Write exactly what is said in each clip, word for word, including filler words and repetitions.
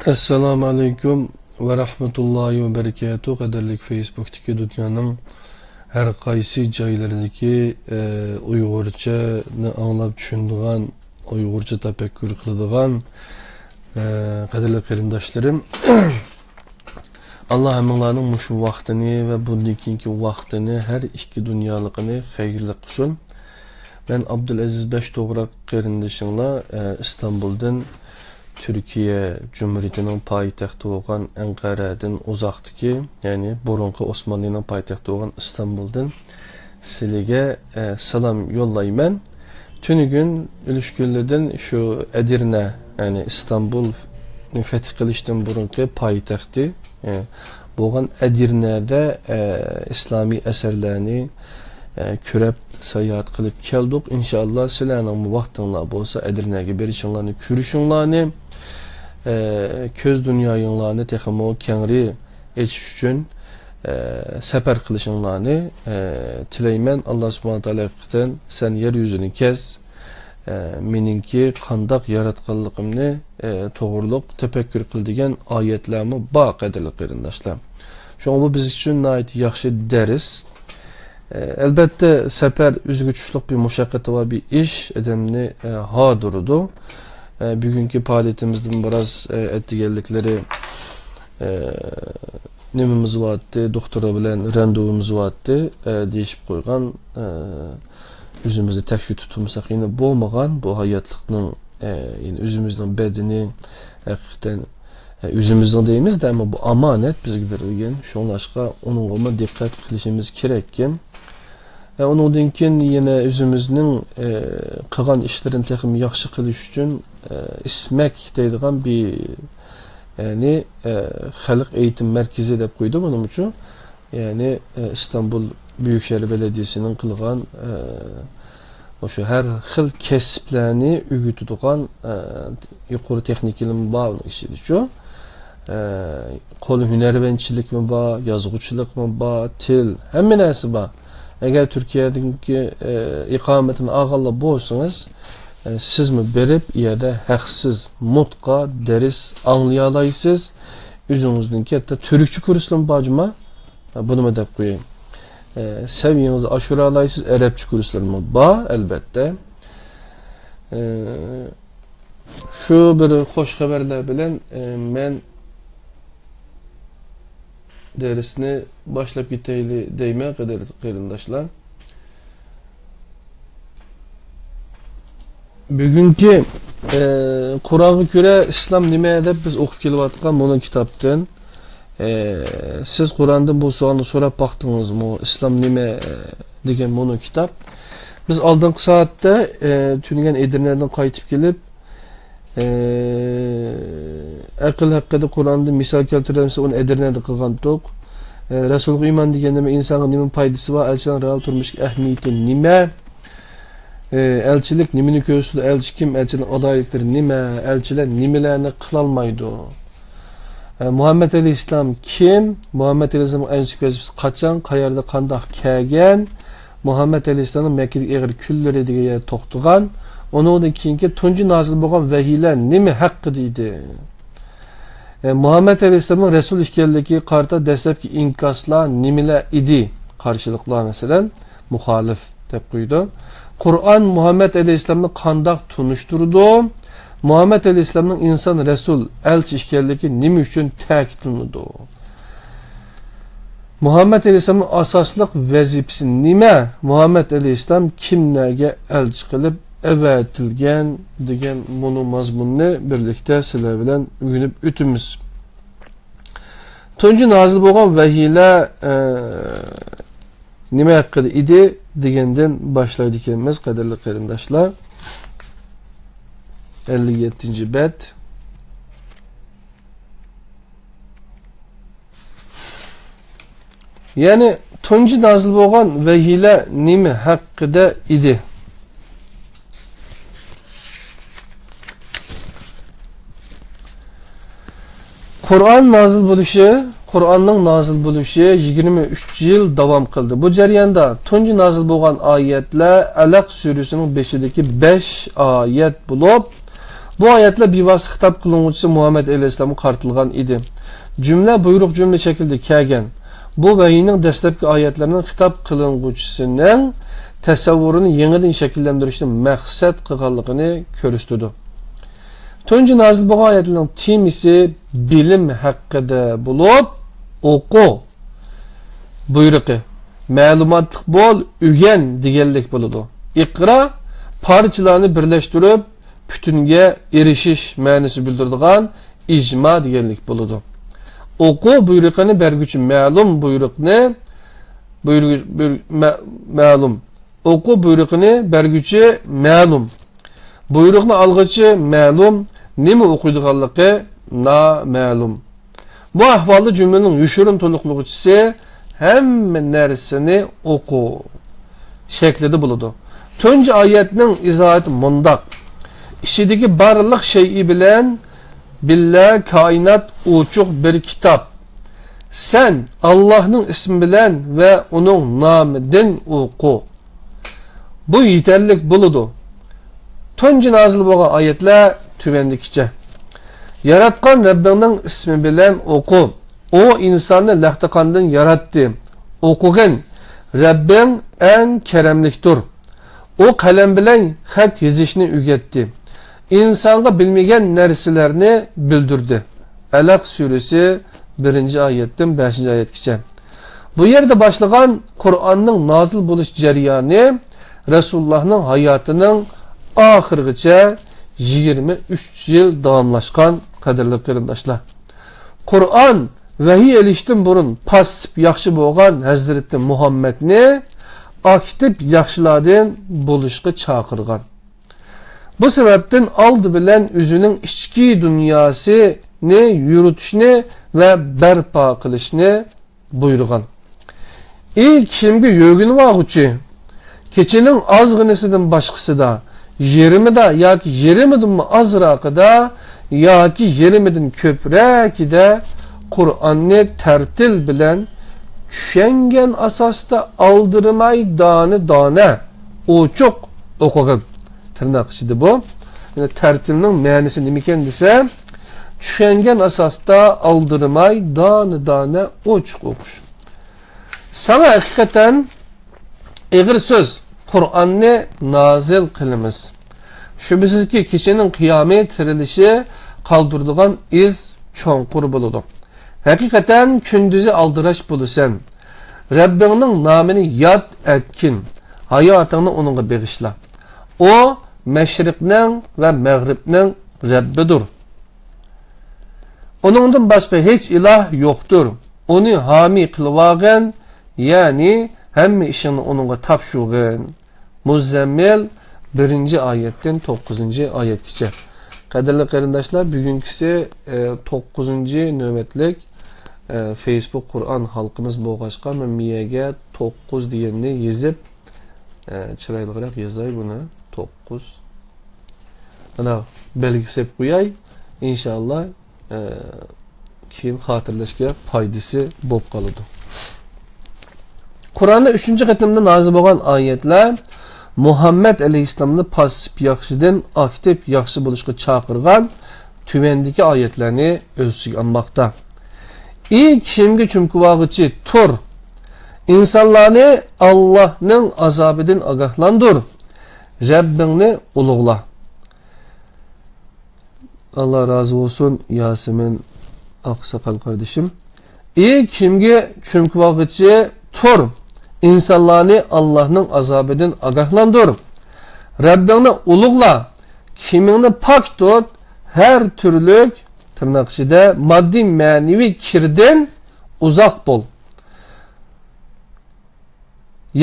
ئەسسالامۇ ئەلەيكۇم ۋە رەھمەتۇللاھى ۋە بەرىكاتۇھ. قەدىرلىك فېيسبۇكتىكى دۇنيانىڭ ھەر قايسى جايلىرىدىكى، ئە، ئۇيغۇرچىنى ئاڭلاپ چۈشىنىدىغان، ئۇيغۇرچە تەپەككۇر قىلىدىغان، ئە، قەدىرلىك قېرىنداشلىرىم. ئاللا ھەممىڭلارنىڭ مۇشۇ ۋاقتىنى ۋە بۇندىن كېيىنكى ۋاقتىنى، ھەر ئىككى دۇنيالىقىنى خەيرلىك قىلسۇن. مەن ئابدۇلئەزىز بەش توغراق قېرىندىشىڭلار، ئە، ئىستانبۇلدىن، تۈركىيە جۇمھۇرىيىتىنىڭ پايتەختى بولغان ئەنقەرەدىن ئۇزاقتىكى، يەنى بۇرۇنقى ئوسمانلىنىڭ پايتەختى بولغان ئىستانبۇلدىن سىلىگە، ئە، سالام يوللايمەن. تۈنۈگۈن ئۈلۈشكۈنلىدىن شۇ ئەدىرنە، يەنى ئىستانبۇلنى فەتھ قىلىشتىن بۇرۇنقى پايتەختى، ئە، بولغان ئەدىرنەدە، ئە، ئىسلامىي ئەسەرلەرنى، ئە، كۆرۈپ ساياھەت قىلىپ كەلدۇق. ئىنشائاللا سىلەرنىڭمۇ ۋاقتىڭلار بولسا ئەدىرنەگە بېرىشىڭلارنى، كۆرۈشۈڭلارنى، ئە، كۆز دۇنيايىڭلارنى تېخىمۇ كەڭرى ئېچىش ئۈچۈن، ئە، سەپەر قىلىشىڭلارنى، ئە، تىلەيمەن. ئاللا سۇبھانەھۇ ۋە تائالا ھەققىدىن سەن يەر يۈزىنى كەز، ئە، مېنىڭكى قانداق ياراتقانلىقىمنى، ئە، توغرۇلۇق تەپەككۇر قىل دېگەن ئايەتلەرمۇ بار، قەدىرلىك قېرىنداشلار. شۇڭا بۇ بىز ئۈچۈن ناھايىتى ياخشى دەرس. ئە، ئەلبەتتە، سەپەر ئۆزىگە چۈشلۈك بىر مۇشەققىتى بار بىر ئىش، ئادەمنى، ئە، ھاردۇرىدۇ. ئە، بۈگۈنكى پائالىيىتىمىزدىن بىراز، ئە، ئەتىگەنلىكلىرى، ئە، نېمىمىز بارتتى، دوختۇر بىلەن رەندېۋۇمىز بارتتى، ئە، دېيىشىپ قويغان، ئە، ئۆزىمىزنى تەكشۈرتۈپ تۇرمىساق يەنە بولمىغان. بۇ ھاياتلىقنىڭ، ئە، يەنى ئۆزىمىزنىڭ بەدىنى، ھەقىقەتەن، ئە، ئۆزىمىزنىڭ دەيمىز-دە، ئەمما بۇ ئامانەت بىزگە بېرىلگەن. شۇڭلاشقا ئۇنىڭغىمۇ دىققەت قىلىشىمىز كېرەككەن. ئە، ئۇنىڭدىن كېيىن يەنە ئۆزىمىزنىڭ، ئە، قىلغان ئىشلىرىنى تېخىمۇ ياخشى قىلىش ئۈچۈن، ئە، ئىسمەك دەيدىغان بىر، يەنى، ئە، خەلق ئېيتىم مەركىزى دەپ قويدى بۇنىڭ ئۈچۈن. يەنى، ئە، ئىستانبۇل بۈيۈك شەھەر بەلەدىيىسىنىڭ قىلغان، ئە، مۇشۇ ھەر خىل كەسىپلەرنى ئۆگىتىدىغان، ئە، يۇقىرى تېخنىكا ئىلمى بار ئۇنىڭ ئىچىدىچۇ. ئە، قول ھۈنەرۋەنچىلىكمۇ بار، يازغۇچىلىقمۇ بار، تىل، ھەممە نەرسە بار. ئەگەر تۈركىيەدىكى، ئە، ئىقامىتىنى ئالغانلار بولسىڭىز، ئە، سىزمۇ بېرىپ، ئۇ يەردە ھەقسىز مۇتقا دەرس ئاڭلىيالايسىز. ئۆزىڭىزنىڭكى ھەتتا تۈركچە كۇرسلىرىمۇ بار جۇما. بۇنىمۇ دەپ قوياي. ئە، سەۋىيىڭىزنى ئاشۇرالايسىز، ئەرەبچە كۇرسلىرىمۇ بار، ئەلبەتتە. ئە، شۇ بىر خوش خەۋەرلەر بىلەن، ئە، مەن دەرسنى باشلاپ كېتەيلى دەيمەن، قەدىرلىك قېرىنداشلار. بۈگۈنكى، ئە، قۇرئانغا كۆرە ئىسلام نېمە دەپ بىز ئوقۇپ كېلىۋاتقان مۇنۇ كىتابتىن، ئە، سىز قۇرئاندىن بۇ سوئالنى سوراپ باقتىڭىزمۇ؟ ئىسلام نېمە، ئە، دېگەن مۇنۇ كىتاب. بىز ئالدىنقى سائەتتە، ئە، تۈنۈگۈن ئېدىرنەدىن قايتىپ كېلىپ، ئە، ئەقىل ھەققىدە قۇرئاندا مىسال كەلتۈرەمسە، ئۇنى ئەدىرنەدە قىلغانتۇق. ئە، رەسۇلغا ئىمان دېگەن نېمە؟ ئىنسانغا نېمە پايدىسى بار؟ ئەلچىلەرنىڭ رېئال تۇرمۇشتىكى ئەھمىيىتى نېمە؟ ئە، ئەلچىلىك نېمىنى كۆرسىتىدۇ؟ ئەلچى كىم؟ ئەلچىنىڭ ئالاھىدىلىكلىرى نېمە؟ ئەلچىلەر نېمىلەرنى قىلالمايدۇ؟ ئە، مۇھەممەد ئەلەيھىسسالام كىم؟ مۇھەممەد ئەلەيھىسسالامنىڭ ئەلچىلىك ۋەزىپىسى قاچان، قەيەردە، قانداق كەلگەن؟ مۇھەممەد ئەلەيھىسسالامنىڭ مەككىدىكى ئېغىر كۈنلىرى دېگەن يەردە توختىغان. ئۇنىڭدىن كېيىنكى تۇنجى نازىل بولغان ۋەھىيلەر نېمە ھەققىدە ئىدى؟ ئە، مۇھەممەد ئەلەيھىسسالامنىڭ رەسۇل ئىكەنلىكىگە قارىتا دەسلەپكى ئىنكاسلار نېمىلەر ئىدى؟ قارشىلىقلار، مەسىلەن، مۇخالىپ دەپ قويىدۇ. قۇرئان مۇھەممەد ئەلەيھىسسالامنى قانداق تونۇشتۇرىدۇ؟ مۇھەممەد ئەلەيھىسسالامنىڭ ئىنسان، رەسۇل، ئەلچى ئىكەنلىكى نېمە ئۈچۈن تەكىتلىنىدۇ؟ مۇھەممەد ئەلەيھىسسالامنىڭ ئاساسلىق ۋەزىپىسى نېمە؟ مۇھەممەد ئەلەيھىسسالام كىملەرگە ئەلچى قىلىپ ئەۋەتىلگەن؟ دېگەن مۇنۇ مەزمۇننى بىرلىكتە سىلەر بىلەن ئۆگىنىپ ئۆتىمىز. تۇنجى نازىل بولغان ۋەھىيلەر، ئە، نېمە ھەققىدە ئىدى دېگەندىن باشلايدىكەنمىز، قەدىرلىك قېرىنداشلار. ئەللىك يەتتىنچى بەت. يەنى تۇنجى نازىل بولغان ۋەھىيلەر نېمە ھەققىدە ئىدى؟ قۇرئان نازىل بولۇشى، قۇرئاننىڭ نازىل بولۇشى يىگىرمە ئۈچ يىل داۋام قىلدى. بۇ جەرياندا تۇنجى نازىل بولغان ئايەتلەر ئەلەق سۈرىسىنىڭ بېشىدىكى بەش ئايەت بولۇپ، بۇ ئايەتلەر بىۋاسىتە خىتاب قىلىنغۇچىسى مۇھەممەد ئەلەيھىسسالامغا قارىتىلغان ئىدى. جۈملە بۇيرۇق جۈملە شەكلىدە كەلگەن. بۇ ۋەھىينىڭ دەسلەپكى ئايەتلىرىنىڭ خىتاب قىلىنغۇچىسىنىڭ تەسەۋۋۇرىنى يېڭىدىن شەكىللەندۈرۈشنى مەقسەت قىلغانلىقىنى كۆرسىتىدۇ. تۇنجى نازىل بولغان ئايەتلەرنىڭ تېمىسى بىلىم ھەققىدە بولۇپ، ئوقۇ بۇيرۇقى، مەلۇماتلىق بول، ئۆگەن دېگەنلىك بولىدۇ. ئىقرا پارچىلارنى بىرلەشتۈرۈپ، پۈتۈنگە ئېرىشىش مەنىسى بىلدۈرىدىغان ئىجما دېگەنلىك بولىدۇ. ئوقۇ بۇيرۇقىنى بەرگۈچى مەلۇم بۇيرۇقنى، بۇيرۇ-، بۇيرۇ-، مە-، مەلۇم. ئوقۇ بۇيرۇقىنى بەرگۈچى مەلۇم. بۇيرۇقنى ئالغۇچى مەلۇم، نېمە ئوقۇيدىغانلىقى نامەلۇم. بۇ ئەھۋالدا جۈملىنىڭ يوشۇرۇن تولۇقلىغۇچىسى ھەممە نەرسىنى ئوقۇ شەكلىدە بولىدۇ. تۇنجى ئايەتنىڭ ئىزاھاتى مۇنداق: ئىچىدىكى بارلىق شەيئى بىلەن بىللە كائىنات ئوچۇق بىر كىتاب. سەن ئاللاھنىڭ ئىسمى بىلەن ۋە ئۇنىڭ نامىدىن ئوقۇ. بۇ يېتەرلىك بولىدۇ. تۇنجى نازىل بولغان ئايەتلەر تۆۋەندىكىچە: ياراتقان رەببىڭنىڭ ئىسمى بىلەن ئوقۇ. ئۇ ئىنساننى لەختە قاندىن ياراتتى. ئوقۇغىن، رەببىڭ ئەڭ كەرەملىكتۇر. ئۇ قەلەم بىلەن خەت يېزىشنى ئۆگەتتى. ئىنسانغا بىلمىگەن نەرسىلەرنى بىلدۈردى. ئەلەق سۈرىسى بىرىنچى ئايەتتىن بەشىنچى ئايەتكىچە. بۇ يەردە باشلىغان قۇرئاننىڭ نازىل بولۇش جەريانى رەسۇلۇللاھنىڭ ھاياتىنىڭ ئاخىرىغىچە يىگىرمە ئۈچ يىل داۋاملاشقان، قەدىرلىك قېرىنداشلار. قۇرئان ۋەھىي ئېلىشتىن بۇرۇن پاسسىپ ياخشى بولغان ھەزرىتى مۇھەممەدنى ئاكتىپ ياخشىلاردىن بولۇشقا چاقىرغان. بۇ سەۋەبتىن ئالدى بىلەن ئۆزىنىڭ ئىچكى دۇنياسىنى يورۇتۇشنى ۋە بەرپا قىلىشنى بۇيرۇغان. ئى كىمگە يۆگىنىۋالغۇچى، كېچىنىڭ ئازغىنىسىدىن باشقىسىدا، يېرىمىدا ياكى يېرىمىدىنمۇ ئازراقىدا ياكى يېرىمىدىن كۆپرەكىدە قۇرئاننى تەرتىل بىلەن چۈشەنگەن ئاساستا ئالدىرىماي دانە-دانە، ئوچۇق ئوقۇغىن. تىرناق ئىچىدە بۇ. يەنى تەرتىلنىڭ مەنىسى نېمىكەن دېسە، چۈشەنگەن ئاساستا ئالدىرىماي دانە-دانە ئوچۇق ئوقۇش. ساڭا ھەقىقەتەن ئېغىر سۆز، قۇرئاننى نازىل قىلىمىز. شۈبھىسىزكى، كېچىنىڭ قىيامى، تىرىلىشى قالدۇرىدىغان ئىز چوڭقۇر بولىدۇ. ھەقىقەتەن كۈندۈزى ئالدىراش بولىسەن. رەببىڭنىڭ نامىنى ياد ئەتكىن، ھاياتىڭنى ئۇنىڭغا بېغىشلا. ئۇ مەشرىقنىڭ ۋە مەغرىبنىڭ رەببىدۇر. ئۇنىڭدىن باشقا ھېچ ئىلاھ يوقتۇر. ئۇنى ھامىي قىلىۋالغىن، يەنى ھەممە ئىشىڭنى ئۇنىڭغا تاپشۇرغىن. مۇززەممىل، بىرىنچى ئايەتتىن توققۇزىنچى ئايەتكىچە. قەدىرلىك قېرىنداشلار، بۈگۈنكىسى، ئە، توققۇزىنچى نۆۋەتلىك، ئە، فېيسبۇك قۇرئان ھالقىمىز بولغاچقا، مەن مىيەگە توققۇز دېگەننى يېزىپ، ئە، چىرايلىقراق يازاي بۇنى. توققۇز. مانا بەلگە سېلىپ قوياي. ئىنشائاللا، ئە، كېيىن خاتىرىلەشكە پايدىسى بولۇپ قالىدۇ. قۇرئاندا ئۈچىنچى قېتىمدا نازىل بولغان ئايەتلەر مۇھەممەد ئەلەيھىسسالامنى پاسسىپ ياخشىدىن ئاكتىپ ياخشى بولۇشقا چاقىرغان تۆۋەندىكى ئايەتلەرنى ئۆز ئىچىگە ئالماقتا. ئى كىمگە چۆمكىۋالغۇچى، تۇر! ئىنسانلارنى ئاللاھنىڭ ئازابىدىن ئاگاھلاندۇر! رەببىڭنى ئۇلۇغلا! ئاللا رازى بولسۇن، ياسىمىن ئاقساقال قاردىشىم. ئى كىمگە چۆمكىۋالغۇچى، تۇر! ئىنسانلارنى ئاللاھنىڭ ئازابىدىن ئاگاھلاندۇر! رەببىڭنى ئۇلۇغلا! كىيىمىڭنى پاك تۇت! ھەر تۈرلۈك، تىرناق ئىچىدە، ماددىي مەنىۋى كىردىن ئۇزاق بول!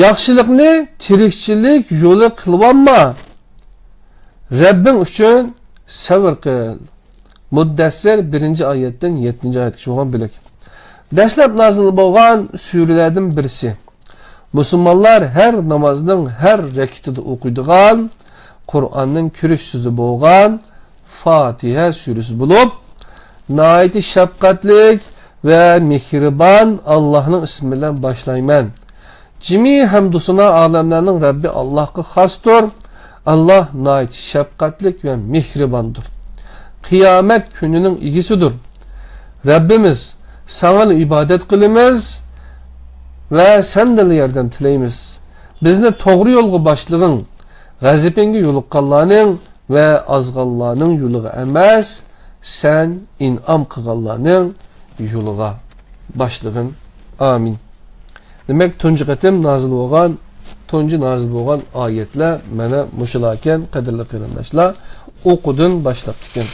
ياخشىلىقنى تىرىكچىلىك يولى قىلىۋالما. رەببىڭ ئۈچۈن سەۋر قىل. مۇددەسسىر، بىرىنچى ئايەتتىن يەتتىنچى ئايەتكىچە بولغان بۆلەك. دەسلەپ نازىل بولغان سۈرىلەردىن بىرسى. مۇسۇلمانلار ھەر نامازنىڭ ھەر رەكىتىدە ئوقۇيدىغان، قۇرئاننىڭ كىرىش سۆزى بولغان فاتىھە سۈرىسى بولۇپ، ناھايىتى شەپقەتلىك ۋە مېھرىبان ئاللاھنىڭ ئىسمى بىلەن باشلايمەن. جىمى ھەمدۇسانا ئالەملەرنىڭ رەببى ئاللاھقا خاستۇر. ئاللاھ ناھايىتى شەپقەتلىك ۋە مېھرىباندۇر. قىيامەت كۈنىنىڭ ئىگىسىدۇر. رەببىمىز، ساڭىلا ئىبادەت قىلىمىز ۋە سەندىنلا ياردەم تىلەيمىز. بىزنى توغرا يولغا باشلىغىن، غەزىپىڭگە يولۇققانلارنىڭ ۋە ئازغانلارنىڭ يولىغا ئەمەس، سەن ئىنئام قىلغانلارنىڭ يولىغا باشلىغىن. ئامىن. دېمەك، تۇنجى قېتىم نازىل بولغان، تۇنجى نازىل بولغان ئايەتلەر مانا مۇشۇلاركەن، قەدىرلىك قېرىنداشلار. ئۇقىدىن باشلاپتىكەن.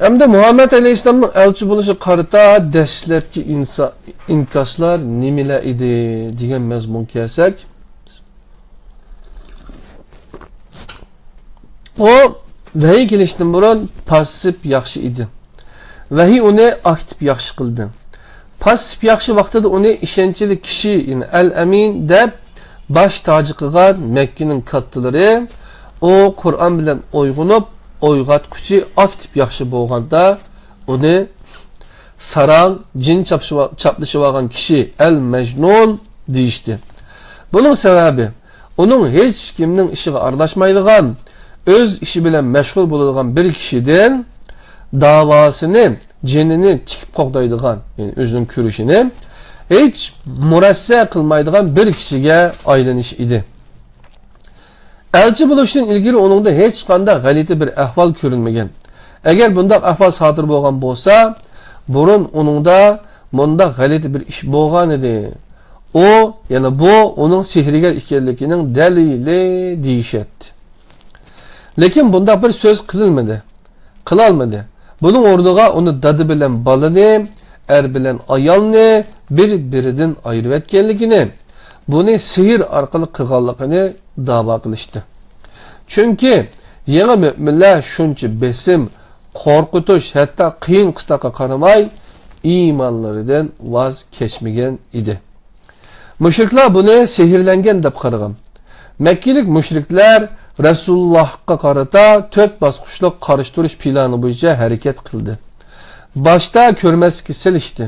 ئەمدى مۇھەممەد ئەلەيھىسسالامنىڭ ئەلچى بولۇشىغا قارىتا دەسلەپكى ئىنسا-، ئىنكاسلار نېمىلەر ئىدى دېگەن مەزمۇنغا كەلسەك، ئۇ ۋەھىي كېلىشتىن بۇرۇن پاسسىپ ياخشى ئىدى. ۋەھىي ئۇنى ئاكتىپ ياخشى قىلدى. پاسسىپ ياخشى ۋاقتىدا ئۇنى ئىشەنچلىك كىشى، يەنى ئەل ئەمىن دەپ باش تاجى قىلغان مەككىنىڭ كاتتىلىرى، ئۇ قۇرئان بىلەن ئويغىنىپ، ئويغاتقۇچى ئاكتىپ ياخشى بولغاندا، ئۇنى ساراڭ، جىن چاپشىۋا-، چاپلىشىۋالغان كىشى، ئەل مەجنۇن دېيىشتى. بۇنىڭ سەۋەبى، ئۇنىڭ ھېچكىمنىڭ ئىشىغا ئارىلاشمايدىغان، ئۆز ئىشى بىلەن مەشغۇل بولىدىغان بىر كىشىدىن داۋاسىنى، جېنىنى تىكىپ قوغدايدىغان، يەنى ئۆزىنىڭ كۈرىشىنى ھېچ مۇرەسسە قىلمايدىغان بىر كىشىگە ئايلىنىش ئىدى. ئەلچى بولۇشتىن ئىلگىرى ئۇنىڭدا ھېچقانداق غەلىتە بىر ئەھۋال كۆرۈنمىگەن. ئەگەر بۇنداق ئەھۋال سادىر بولغان بولسا، بۇرۇن ئۇنىڭدا مۇنداق غەلىتە بىر ئىش بولغانىدى. ئۇ، يەنى بۇ ئۇنىڭ سېھىرگەر ئىكەنلىكىنىڭ دەلىلى دېيىشەتتى. لېكىن بۇنداق بىر سۆز قىلىنمىدى، قىلالمىدى. بۇنىڭ ئورنىغا ئۇنى دادا بىلەن بالىنى، ئەر بىلەن ئايالنى بىر-بىرىدىن ئايرىۋەتكەنلىكىنى، بۇنى سېھىر ئارقىلىق قىلغانلىقىنى داۋا قىلىشتى. چۈنكى يېڭى مۆمىنلەر شۇنچە بېسىم، قورقۇتۇش، ھەتتا قىيىن-قىستاققا قارىماي، ئىمانلىرىدىن ۋاز كەچمىگەن ئىدى. مۇشرىكلار بۇنى سېھىرلەنگەن دەپ قارىغان. مەككىلىك مۇشرىكلار رەسۇلۇللاھقا قارىتا تۆت باسقۇچلۇق قارشى تۇرۇش پىلانى بويىچە ھەرىكەت قىلدى. باشتا كۆرمەسلىككە سېلىشتى.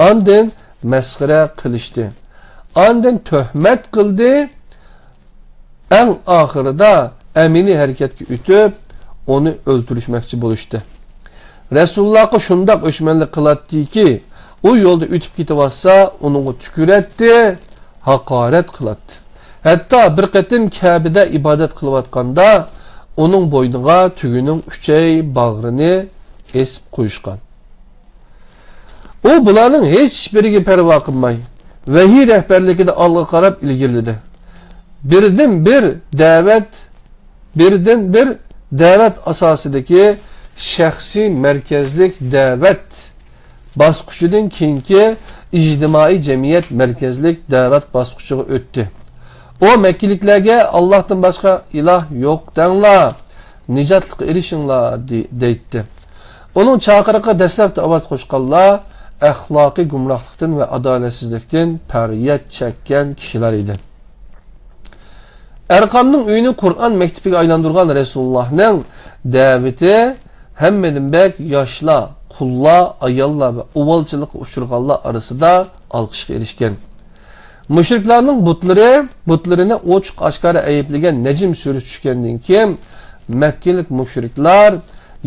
ئاندىن مەسخىرە قىلىشتى. ئاندىن تۆھمەت قىلدى. ئەڭ ئاخىرىدا ئەمەلىي ھەرىكەتكە ئۆتۈپ، ئۇنى ئۆلتۈرۈشمەكچى بولۇشتى. رەسۇلۇللاھقا شۇنداق ئۆچمەنلىك قىلاتتىكى، ئۇ يولدا ئۆتۈپ كېتىۋاتسا، ئۇنىڭغا تۈكۈرەتتى، ھاقارەت قىلاتتى. ھەتتا بىر قېتىم كەبىدە ئىبادەت قىلىۋاتقاندا، ئۇنىڭ بوينىغا تۆگىنىڭ ئۈچەي باغرىنى ئېسىپ قويۇشقان. ئۇ بۇلارنىڭ ھېچبىرىگە پەرۋا قىلماي، ۋەھىي رەھبەرلىكىدە ئالغا قاراپ ئىلگىرىلىدى. بىردىنبىر دەۋەت، بىردىنبىر دەۋەت ئاساسىدىكى شەخسىي مەركەزلىك دەۋەت باسقۇچىدىن كېيىنكى ئىجتىمائىي جەمئىيەت مەركەزلىك دەۋەت باسقۇچىغا ئۆتتى. ئۇ مەككىلىكلەرگە، «ئاللاھتىن باشقا ئىلاھ يوق دەڭلار، نىجاتلىققا ئېرىشىڭلار» دې-، دەيتتى. ئۇنىڭ چاقىرىقىغا دەسلەپتە ئاۋاز قوشقانلار ئەخلاقىي گۇمراھلىقتىن ۋە ئادالەتسىزلىكتىن پەرياد چەككەن كىشىلەر ئىدى. ئەرقامنىڭ ئۆيىنى قۇرئان مەكتىپىگە ئايلاندۇرغان رەسۇلۇللاھنىڭ دەۋىتى ھەممىدىن بەك ياشلار، قۇللار، ئاياللار ۋە ئۇۋالچىلىققا ئۇچرىغانلار ئارىسىدا ئالقىشقا ئېرىشكەن. مۇشرىكلارنىڭ بۇتلىرى، بۇتلىرىنى ئوچۇق ئاشكارا ئەيىبلىگەن نەجم سۈرىسى چۈشكەندىن كېيىن، مەككىلىك مۇشرىكلار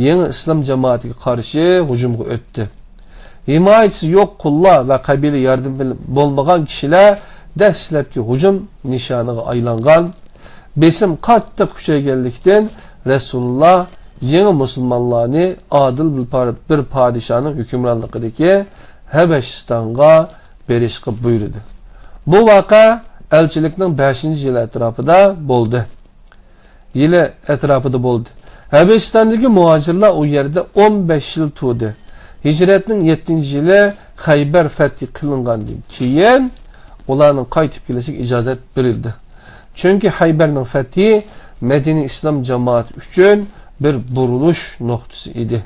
يېڭى ئىسلام جامائىتىگە قارشى ھۇجۇمغا ئۆتتى. ھىمايىچىسى يوق قۇللار ۋە قەبىلە ياردىمى بولمىغان كىشىلەر دەسلەپكى ھۇجۇم نىشانىغا ئايلانغان. بېسىم قاتتىق كۈچەيگەنلىكتىن، رەسۇلۇللا يېڭى مۇسۇلمانلارنى ئادىل بىر پا-، بىر پادىشاھنىڭ ھۆكۈمرانلىقىدىكى ھەبەشىستانغا بېرىشقا بۇيرۇدى. بۇ ۋەقە ئەلچىلىكنىڭ بەشىنچى يىلى ئەتراپىدا بولدى. يىلى ئەتراپىدا بولدى. ھەبەشىستاندىكى مۇھاجىرلار ئۇ يەردە ئون بەش يىل تۇردى. ھىجرەتنىڭ يەتتىنچى يىلى خەيبەر فەتھى قىلىنغاندىن كېيىن، ئۇلارنىڭ قايتىپ كېلىشىگە ئىجازەت بېرىلدى. چۈنكى خەيبەرنىڭ فەتھى مەدىنە ئىسلام جامائىتى ئۈچۈن بىر بۇرۇلۇش نۇقتىسى ئىدى.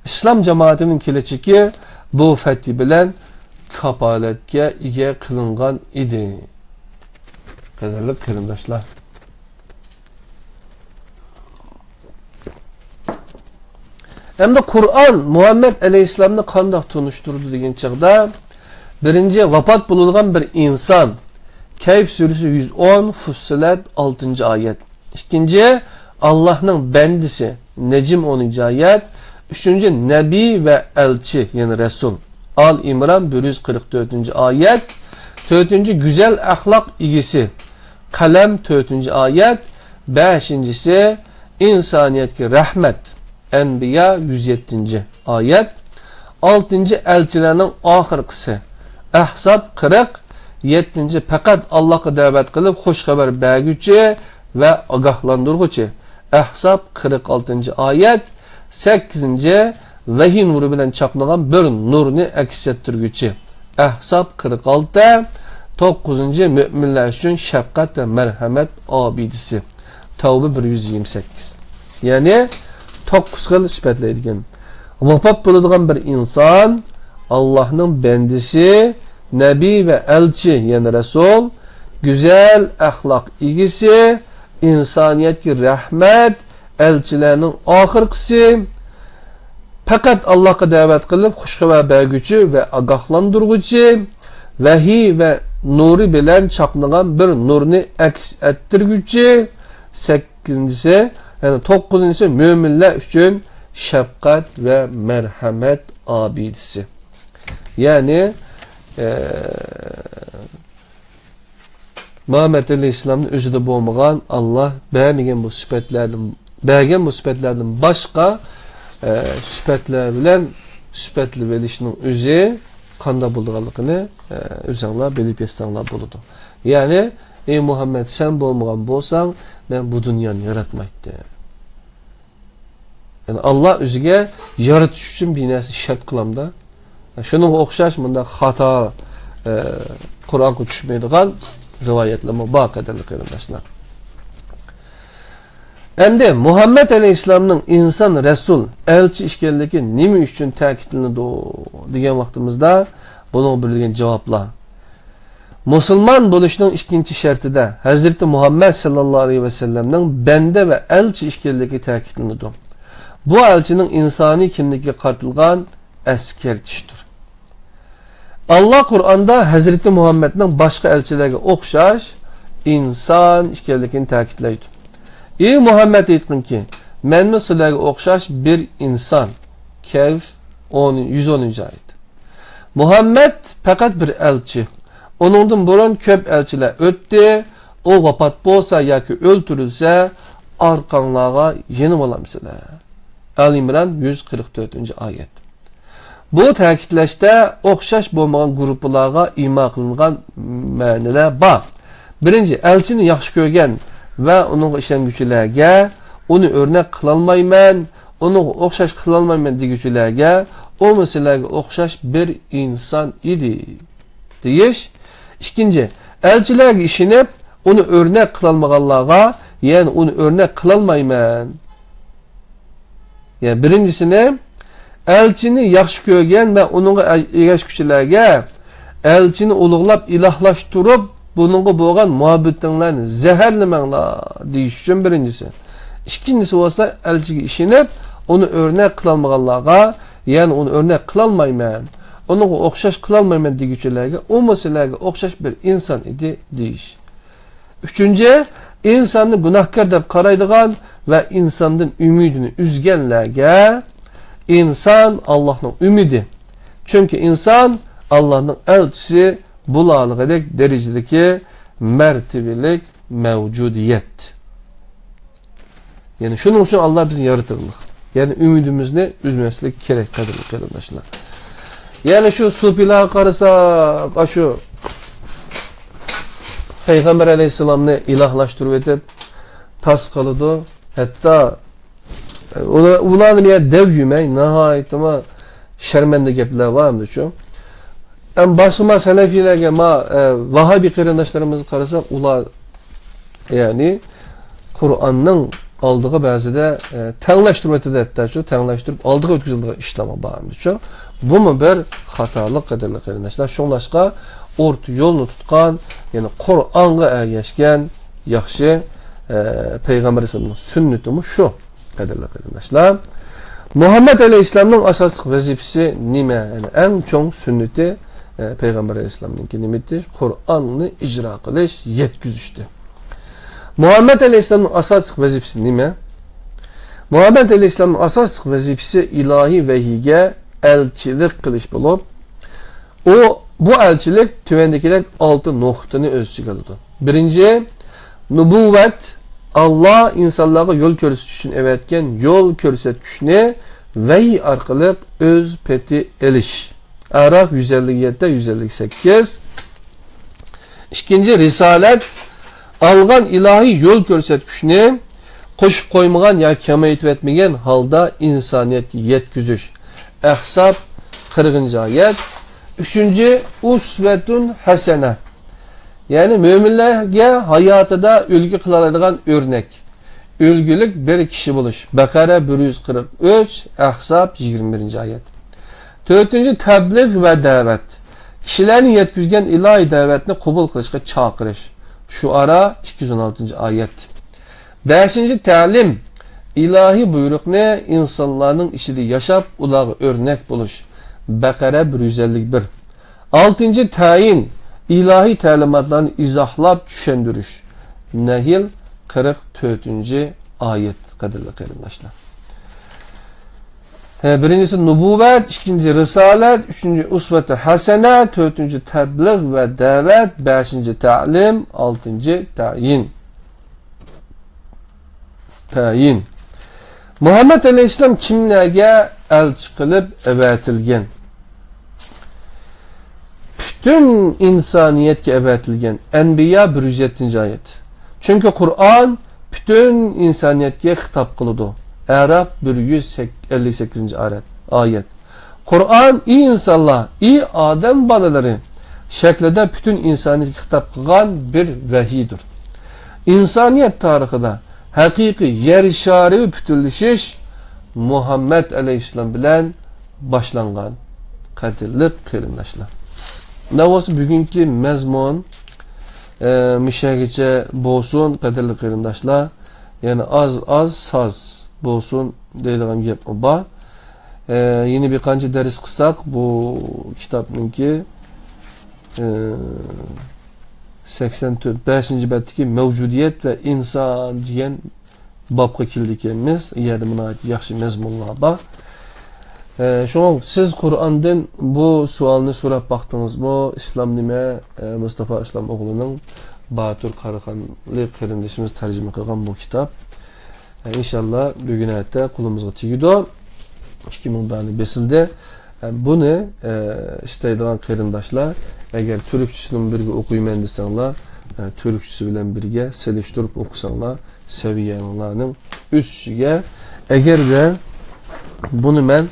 ئىسلام جامائىتىنىڭ كېلەچىكى بۇ فەتھى بىلەن كاپالەتكە ئىگە قىلىنغان ئىدى. قەدىرلىك قېرىنداشلار، ئەمدى قۇرئان مۇھەممەد ئەلەيھىسسالامنى قانداق تونۇشتۇرىدۇ دېگەن چاغدا، بىرىنچى، ۋاپات بولىدىغان بىر ئىنسان. كەھف سۈرىسى يۈز ئون، فۇسسىلەت، ئالتىنچى ئايەت. ئىككىنچى، ئاللاھنىڭ بەندىسى، نەجم ئونىنچى ئايەت. ئۈچىنچى، نەبىي ۋە ئەلچى، يەنى رەسۇل، ئال ئىمران بىر يۈز قىرىق تۆتىنچى ئايەت. تۆتىنچى، گۈزەل ئەخلاق ئىگىسى، قەلەم تۆتىنچى ئايەت. بەشىنچىسى، ئىنسانىيەتكە رەھمەت، ئەنبىيا يۈز يەتتىنچى ئايەت. ئالتىنچى، ئەلچىلەرنىڭ ئاخىرقىسى، ئەھزاب قىرىق. يەتتىنچى، پەقەت ئاللاھقا دەۋەت قىلىپ خوش خەۋەر بەرگۈچى ۋە ئاگاھلاندۇرغۇچى، ئەھزاب قىرىق ئالتىنچى ئايەت. سەككىزىنچى، ۋەھىي نۇرى بىلەن چاقنىغان بىر نۇرنى ئەكس ئەتتۈرگۈچى، ئەھزاب قىرىق ئالتە. توققۇزىنچى، مۆمىنلەر ئۈچۈن شەپقەت ۋە مەرھەمەت ئابىدىسى، تەۋبە بىر يۈز يىگىرمە سەككىز. يەنى توققۇز خىل سۈپەتلەيدىكەن. ۋاپات بولىدىغان بىر ئىنسان، ئاللاھنىڭ بەندىسى، نەبىي ۋە ئەلچى، يەنى رەسۇل، گۈزەل ئەخلاق ئىگىسى، ئىنسانىيەتكە رەھمەت، ئەلچىلەرنىڭ ئاخىرقىسى، پەقەت ئاللاھقا دەۋەت قىلىپ خوش خەۋەر بەرگۈچى ۋە ئاگاھلاندۇرغۇچى، ۋەھىي ۋە نۇرى بىلەن چاقنىغان بىر نۇرنى ئەكس ئەتتۈرگۈچى، سەككىزىنچىسى، يەنى توققۇزىنچىسى، مۆمىنلەر ئۈچۈن شەپقەت ۋە مەرھەمەت ئابىدىسى. يەنى، ئە، مۇھەممەد ئەلەيھىسسالامنىڭ ئۆزىدە بولمىغان، ئاللا بەرمىگەن بۇ سۈپەتلەردىن، بەرگەن بۇ سۈپەتلەردىن باشقا، ئە، سۈپەتلەر بىلەن سۈپەتلىۋېلىشنىڭ ئۆزى قانداق بولىدىغانلىقىنى، ئە، ئۆزۈڭلار بىلىپ يەتسەڭلار بولىدۇ. يەنى، ئەي مۇھەممەد، سەن بولمىغان بولساڭ، مەن بۇ دۇنيانى ياراتمايتتىم. يەنى ئاللا ئۆزىگە يارىتىش ئۈچۈن بىر نەرسە شەرت قىلامدا. شۇنىڭغا ئوخشاش مۇنداق خاتا، ئە، قۇرئانغا چۈشمەيدىغان رىۋايەتلەرمۇ بار، قەدىرلىك قېرىنداشلار. ئەمدى مۇھەممەد ئەلەيھىسسالامنىڭ ئىنسان، رەسۇل، ئەلچى ئىكەنلىكى نېمە ئۈچۈن تەكىتلىنىدۇ دېگەن ۋاقتىمىزدا، بۇنىڭغا بېرىلگەن جاۋابلار. مۇسۇلمان بولۇشنىڭ ئىككىنچى شەرتىدە ھەزرىتى مۇھەممەد سەللەللاھۇ ئەلەيھى ۋەسەللەمنىڭ بەندە ۋە ئەلچى ئىكەنلىكى تەكىتلىنىدۇ. بۇ ئەلچىنىڭ ئىنسانىي كىملىكىگە قارىتىلغان ئەسكەرتىشتۇر. ئاللا قۇرئاندا ھەزرىتى مۇھەممەدنىڭ باشقا ئەلچىلەرگە ئوخشاش ئىنسان ئىكەنلىكىنى تەكىتلەيدۇ. ئى مۇھەممەد، ئېيتقىنكى، مەنمۇ سىلەرگە ئوخشاش بىر ئىنسان. كەھف، ئون، يۈز ئونىنچى ئايەت. مۇھەممەد پەقەت بىر ئەلچى. ئۇنىڭدىن بۇرۇن كۆپ ئەلچىلەر ئۆتتى. ئۇ ۋاپات بولسا ياكى ئۆلتۈرۈلسە، ئارقاڭلارغا يېنىۋالامسىلەر؟ ئال ئىمران يۈز قىرىق تۆتىنچى ئايەت. بۇ تەكىتلەشتە ئوخشاش بولمىغان گۇرۇپپىلارغا ئىما قىلىنغان مەنىلەر بار. بىرىنچى، ئەلچىنى ياخشى كۆرگەن ۋە ئۇنىڭغا ئىشەنگۈچىلەرگە، ئۇنى ئۆرنەك قىلالمايمەن، ئۇنىڭغا ئوخشاش قىلالمايمەن دېگۈچىلەرگە، ئۇمۇ سىلەرگە ئوخشاش بىر ئىنسان ئىدى، دېيىش. ئىككىنچى، ئەلچىلەرگە ئىشىنىپ، ئۇنى ئۆرنەك قىلالمىغانلارغا، يەنى ئۇنى ئۆرنەك قىلالمايمەن. يەنى بىرىنچىسىنى، ئەلچىنى ياخشى كۆرگەن ۋە ئۇنىڭغا ئەگەشكۈچىلەرگە، ئەلچىنى ئۇلۇغلاپ ئىلاھلاشتۇرۇپ، بۇنىڭغا بولغان مۇھەببىتىڭلارنى زەھەرلىمەڭلار، دېيىش ئۈچۈن بىرىنچىسى. ئىككىنچىسى بولسا، ئەلچىگە ئىشىنىپ، ئۇنى ئۆرنەك قىلالمىغانلارغا، يەنى ئۇنى ئۆرنەك قىلالمايمەن، ئۇنىڭغا ئوخشاش قىلالمايمەن دېگۈچىلەرگە، ئۇمۇ سىلەرگە ئوخشاش بىر ئىنسان ئىدى، دېيىش. ئۈچىنچى، ئىنساننى گۇناھكار دەپ قارايدىغان ۋە ئىنساندىن ئۈمىدىنى ئۈزگەنلەرگە، ئىنسان ئاللاھنىڭ ئۈمىدى. چۈنكى ئىنسان ئاللاھنىڭ ئەلچىسى بولالىغۇدەك دەرىجىدىكى مەرتىۋىلىك مەۋجۇدىيەت. يەنى شۇنىڭ ئۈچۈن ئاللا بىزنى يارىتىدۇ. يەنى ئۈمىدىمىزنى ئۈزمەسلىك كېرەك، قەدىرلىك قېرىنداشلار. يەنى شۇ سۇپىيلارغا قارىساق، ئاشۇ پەيغەمبەر ئەلەيھىسسالامنى ئىلاھلاشتۇرۇۋېتىپ تاس قىلىدۇ. ھەتتا ئۇلار، ئۇلارنى بىر يەردە دەۋ يېمەي، ناھايىتىمۇ شەرمەندە گەپلەر بار ئەمدىچۇ. ئەم باشقا ما سەلەفىيلەرگە، ما، ئە، ۋاھابىي قېرىنداشلىرىمىزغا قارىساق، ئۇلار، يەنى، قۇرئاننىڭ ئالدىغا بەزىدە، ئە، تەڭلەشتۈرۈۋېتىدۇ، ھەتتاچۇ تەڭلەشتۈرۈپ ئالدىغا ئۆتكۈزىدىغان ئىشلارمۇ بار ئەمدىچۇ. بۇمۇ بىر خاتالىق، قەدىرلىك قېرىنداشلار. شۇڭلاشقا ئورتا يولنى تۇتقان، يەنى قۇرئانغا ئەگەشكەن ياخشى، ئە، پەيغەمبەر ئەلەيھىسسالامنىڭ سۈننىتىمۇ شۇ. قەدىرلىك قېرىنداشلار، مۇھەممەد ئەلەيھىسسالامنىڭ ئاساسلىق ۋەزىپىسى نېمە؟ يەنى ئەڭ چوڭ سۈننىتى، ئە، پەيغەمبەر ئەلەيھىسسالامنىڭكى نېمىدى؟ قۇرئاننى ئىجرا قىلىش، يەتكۈزۈشتى. مۇھەممەد ئەلەيھىسسالامنىڭ ئاساسلىق ۋەزىپىسى نېمە؟ مۇھەممەد ئەلەيھىسسالامنىڭ ئاساسلىق ۋەزىپىسى ئىلاھىي ۋەھىيگە ئەلچىلىك قىلىش بولۇپ، ئۇ، بۇ ئەلچىلىك تۆۋەندىكىدەك ئالتە نۇقتىنى ئۆز ئىچىگە ئالىدۇ. بىرىنچى، نۇبۇۋۋەت، ئاللا ئىنسانلارغا يول كۆرسىتىش ئۈچۈن ئەۋەتكەن يول كۆرسەتكۈچنى ۋەھىي ئارقىلىق ئۆز پېتى ئېلىش. ئەراف يۈز ئەللىك يەتتە، يۈز ئەللىك سەككىز. ئىككىنچى، رىسالەت، ئالغان ئىلاھىي يول كۆرسەتكۈچنى قوشۇپ قويمىغان ياكى كېمەيتىۋەتمىگەن ھالدا ئىنسانىيەتكە يەتكۈزۈش. ئەھزاب، قىرىقىنچى ئايەت. ئۈچىنچى، ئۇسۋەتۇن ھەسەنە، يەنى مۆمىنلەرگە ھاياتىدا ئۈلگە قىلالايدىغان ئۆرنەك، ئۈلگىلىك بىر كىشى بولۇش. بەقەرە بىر يۈز قىرىق ئۈچ، ئەھزاب يىگىرمە بىرىنچى ئايەت. تۆتىنچى، تەبلىغ ۋە دەۋەت، كىشىلەرنى يەتكۈزگەن ئىلاھىي دەۋەتنى قوبۇل قىلىشقا چاقىرىش. شۇئارا، ئىككى يۈز ئون ئالتىنچى ئايەت. بەشىنچى، تەلىم، ئىلاھىي بۇيرۇقنى ئىنسانلارنىڭ ئىچىدە ياشاپ، ئۇلارغا ئۆرنەك بولۇش. بەقەرە بىر يۈز ئەللىك بىر. ئالتىنچى، تەيىن، ئىلاھىي تەلىماتلارنى ئىزاھلاپ چۈشەندۈرۈش. نەھل، قىرىق تۆتىنچى ئايەت، قەدىرلىك قېرىنداشلار. ھە، بىرىنچىسى نۇبۇۋۋەت، ئىككىنچى رىسالەت، ئۈچىنچى ئۇسۋەتۇ ھەسەنە، تۆتىنچى تەبلىغ ۋە دەۋەت، بەشىنچى تەلىم، ئالتىنچى تەيىن. تەيىن. مۇھەممەد ئەلەيھىسسالام كىملەرگە ئەلچى قىلىپ ئەۋەتىلگەن؟ پۈتۈن ئىنسانىيەتكە ئەۋەتىلگەن. ئەنبىيا بىر يۈز يەتتىنچى ئايەت. چۈنكى قۇرئان پۈتۈن ئىنسانىيەتكە خىتاب قىلىدۇ. ئەراپ بىر يۈز ئەللىك سەككىزىنچى ئايەت. ئايەت. قۇرئان، ئى ئىنسانلار، ئى ئادەم بالىلىرى شەكلىدە پۈتۈن ئىنسانىيەتكە خىتاب قىلغان بىر ۋەھىيدۇر. ئىنسانىيەت تارىخىدا ھەقىقىي يەر شارى پۈتۈنلىشىش مۇھەممەد ئەلەيھىسسالام بىلەن باشلانغان، قەدىرلىك قېرىنداشلار. مۇنداق بولسا بۈگۈنكى مەزمۇن، ئە، مۇشەگىچە بولسۇن، قەدىرلىك قېرىنداشلار. يەنە ئاز-ئاز ساز بولسۇن دەيدىغان گەپمۇ بار. ئە، يەنە بىر قانچە دەرس قىلساق، بۇ كىتابنىڭكى، ئە، سەكسەن تۆت، بەشىنچى بەتتىكى مەۋجۇدىيەت ۋە ئىنسان دېگەن بابقا كېلىدىكەنمىز. ئۇ يەردە ناھايىتى ياخشى مەزمۇنلار بار. ئە، شۇڭا سىز قۇرئاندىن بۇ سوئالنى سوراپ باقتىڭىزمۇ؟ ئىسلام نېمە؟ ئە، مۇستافا ئىسلام ئوغلىنىڭ باتۇر قاراخانلىق قېرىندىشىمىز تەرجىمە قىلغان بۇ كىتاب. ئە، ئىنشاللا بۈگۈن ئەتە قولىمىزغا تېگىدۇ. ئىككى مىڭ دانە بېسىلدى. ئە، بۇنى، ئە، ئىستەيدىغان قېرىنداشلار، ئەگەر تۈركچىسىنىڭ بىرگە ئوقۇيمەن دېسەڭلار، ئە، تۈركچىسى بىلەن بىرگە سېلىشتۇرۇپ ئوقۇساڭلار، سەۋىيەڭلارنىڭ ئۆسۈشىگە، ئەگەردە بۇنى مەن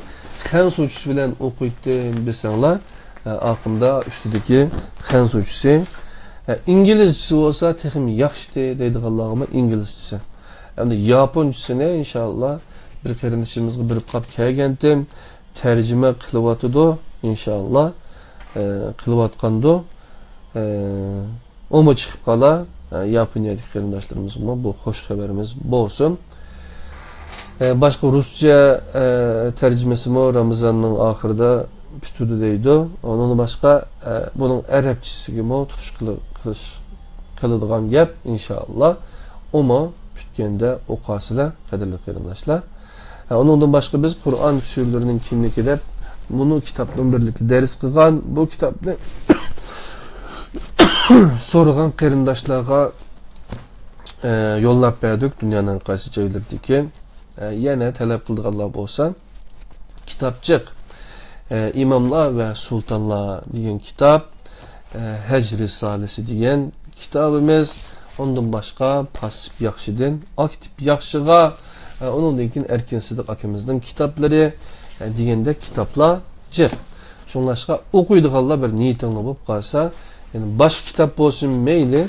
خەنزۇچىسى بىلەن ئوقۇيتتىم دېسەڭلار، ئە، ئارقىمدا ئۈستىدىكى خەنزۇچىسى، ئە، ئىنگلىزچىسى بولسا تېخىمۇ ياخشىتى دەيدىغانلارغىمۇ ئىنگلىزچىسى. ئەمدى ياپونچىسىنى ئىنشاللا بىر قېرىندىشىمىزغا بېرىپ قاپ كەلگەنتىم، تەرجىمە قىلىۋاتىدۇ، ئىنشاللا، ئە، قىلىۋاتقاندۇ. ئە، ئۇمۇ چىقىپ قالا، ئە، ياپونىيەدىكى قېرىنداشلىرىمىزغىمۇ بۇ خوش خەۋىرىمىز بولسۇن. ئە، باشقا رۇسچە، ئە، تەرجىمىسىمۇ رامىزاننىڭ ئاخىرىدا پۈتىدۇ دەيدۇ. ئۇنىڭدىن باشقا، ئە، بۇنىڭ ئەرەبچىسىگىمۇ تۇتۇش قىلى-، قىلىش قىلىدىغان گەپ، ئىنشاللا. ئۇمۇ پۈتكەندە ئوقۇسىلەر، قەدىرلىك قېرىنداشلار. ھە، ئۇنىڭدىن باشقا بىز قۇرئان سۈرىلىرىنىڭ كىملىكى دەپ مۇنۇ كىتابنىڭ بىرلىكتە دەرس قىلغان، بۇ كىتابنى سورىغان قېرىنداشلارغا، ئە، يوللاپ بەردۇق، دۇنيانىڭ قايسى جايلىرىدىكى. ئە، يەنە تەلەپ قىلىدىغانلار بولسا، كىتاب جىق. ئە، ئىماملار ۋە سۇلتانلار دېگەن كىتاب، ئە، ھەج رىسالىسى دېگەن كىتابىمىز، ئۇندىن باشقا پاسسىپ ياخشىدىن ئاكتىپ ياخشىغا، ئە، ئۇنىڭدىن كېيىن ئەركىن سىدىق ئاكىمىزنىڭ كىتابلىرى، ئە، دېگەندەك كىتابلار جىق. شۇڭلاشقا ئوقۇيدىغانلار بىر نىيىتىڭلار بولۇپ قالسا، يەنى باشقا كىتاب بولسۇن مەيلى،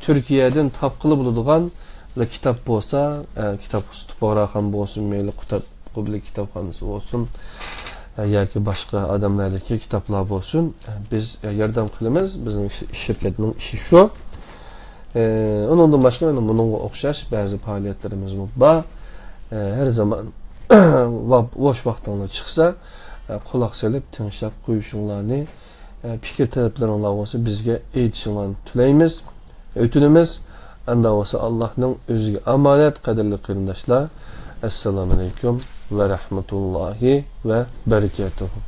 تۈركىيەدىن تاپقىلى بولىدىغان كىتاب بولسا، ئە، كىتاب ئۇستا پۇقراخان بولسۇن مەيلى، كىتاب قۇبلە كىتابخانىسى بولسۇن، ئە، ياكى باشقا ئادەملەردىكى كىتابلار بولسۇن، ئە، بىز، ئە، ياردەم قىلىمىز. بىزنىڭ شى-، شىركەتنىڭ ئىشى شۇ. ئە، ئۇنىڭدىن باشقا مانا بۇنىڭغا ئوخشاش بەزى پائالىيەتلىرىمىزمۇ بار. ئە، ھەر زامان ۋاپ-، بوش ۋاقتىڭلار چىقسا، ئە، قۇلاق سېلىپ تىڭشاپ قويۇشۇڭلارنى، ئە، پىكىر تەلەپلىرىڭلار بولسا بىزگە ئېيتىشىڭلارنى تىلەيمىز. ئۆتۈنىمىز. ئەندى بولسا ئاللاھنىڭ ئۆزىگە ئامانەت، قەدىرلىك قېرىنداشلار. ئەسسالامۇ ئەلەيكۇم ۋە رەھمەتۇللاھى ۋە بەرىكاتۇھۇ.